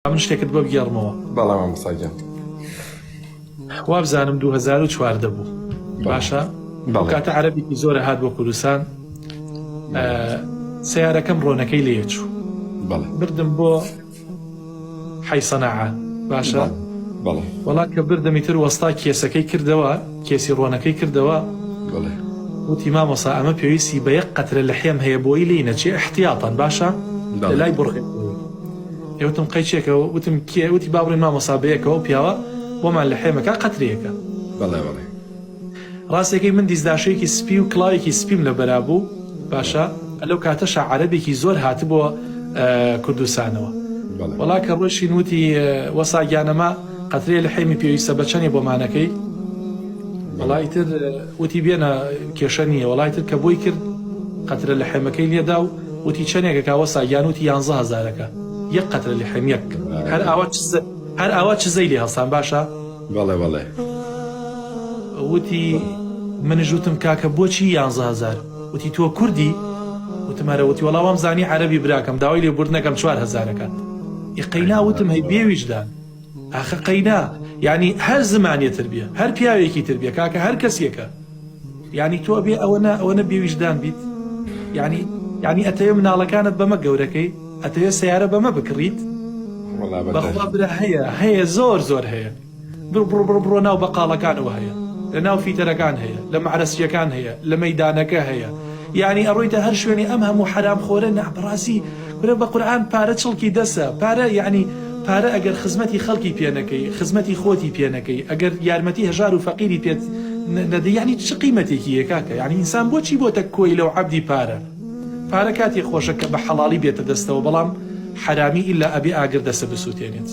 من شتێکت بۆ بگێڕمەوە. بەڵێ مامۆستا گیان. وابزانم 2014 بوو باشە ئەو کاتە عەرەبێکی زۆرە هات بۆ کوردستان سیارەکەم ڕۆنەکەی لێ چوو بردم بۆ حەی سەناعە باشە وەڵا کە بردمی تر وەستا کێسەکەی کردەوە کێسی ڕۆنەکەی کردەوە وتی مامۆسا ئەمە پێویستی بە یەک قەترە لەحێم هەیە بۆی لی نەچێ احتیاطان باشە لە لای بڕێ ئێ وتم قەیچێکە وتم کێ وتی با بڕۆین مامۆسا بەیەکەوە ئەو پیاوە بۆمان لەحێمەکە قەترەیەکە. بەڵێ بەڵێ. ڕاستەکەی من دیزداشەیەکی سپی و کڵاوێکی سپیم لەبەرا بوو باشە لەو کاتەشا عەرەبێکی زۆر هاتبووە کوردستانەوە وەڵا کە ڕۆشین وتی وەسا گیانەمە قەترەیە لەحێمی پێویستە بە چەنێ بۆمانەکەی وەڵا ئیتر وتی بێنە کێشە نییە وەڵا ئیتر کە بۆی کرد قەترە لەحێمەکەی لێدا و وتی چەنێکە کا وەسا گیان وتی یانزە هەزارەکە یەک قەترە لحم یەک هەر ئاوا چز هەر ئاوا چزەی لێ هەڵسان باشە بەڵێ بەڵێ. وتی منیش وتم کاکە بۆچی یانزە هەزار وتی تۆ کوردی وتم هەرە وتی وەڵا وام زانی عەرەبی براکەم داوای لێبوردن ئەکەم چوار هەزارەکە ئی قەینا وتم هەی بێ ویژدان ئاخە قەینا یانی هەر زمانێ تر بێ هەر پیاوێکی تر بێ کاکە هەر کەسێکە یانی تۆ ئەبێ ئەوەنە ئەوەنە بێویژدان بیت یانی یانی ئەتەوێ مناڵەکانت بەمە گەورەکەی ئەتەوێ سەیارە بەمە بکڕیت وەڵا بە بەخوا برا هەیە هەیە زۆر زۆر هەیە بڕ بڕ بڕ بڕۆ ناو بەقاڵەکانەوە هەیە لە ناو فیتەرەکان هەیە لە مەعرەسیەکان هەیە لە مەیدانەکە هەیە یانی ئەڕۆیتە هەر شوێنێ ئەم هەموو حەرام خۆرە نا بەڕاستی کورە بە قورعان پارە چڵکی دەسە پارە یانی پارە ئەگەر خزمەتی خەڵکی پێ نەکەی خزمەتی خۆتی پێ نەکەی ئەگەر یارمەتی هەژار و فەقیری پێت نەدەی یانی چ قیمەتێکی هەیە کاکە یانی ئینسان بۆچی بۆتە کۆیلە و عەبدی پارە پارە کاتێ خۆشە کە بە حەڵاڵی بێتە دەستەوە بەڵام حەرامی ئیلا ئەبێ ئاگر دەسە بسوتێنێت.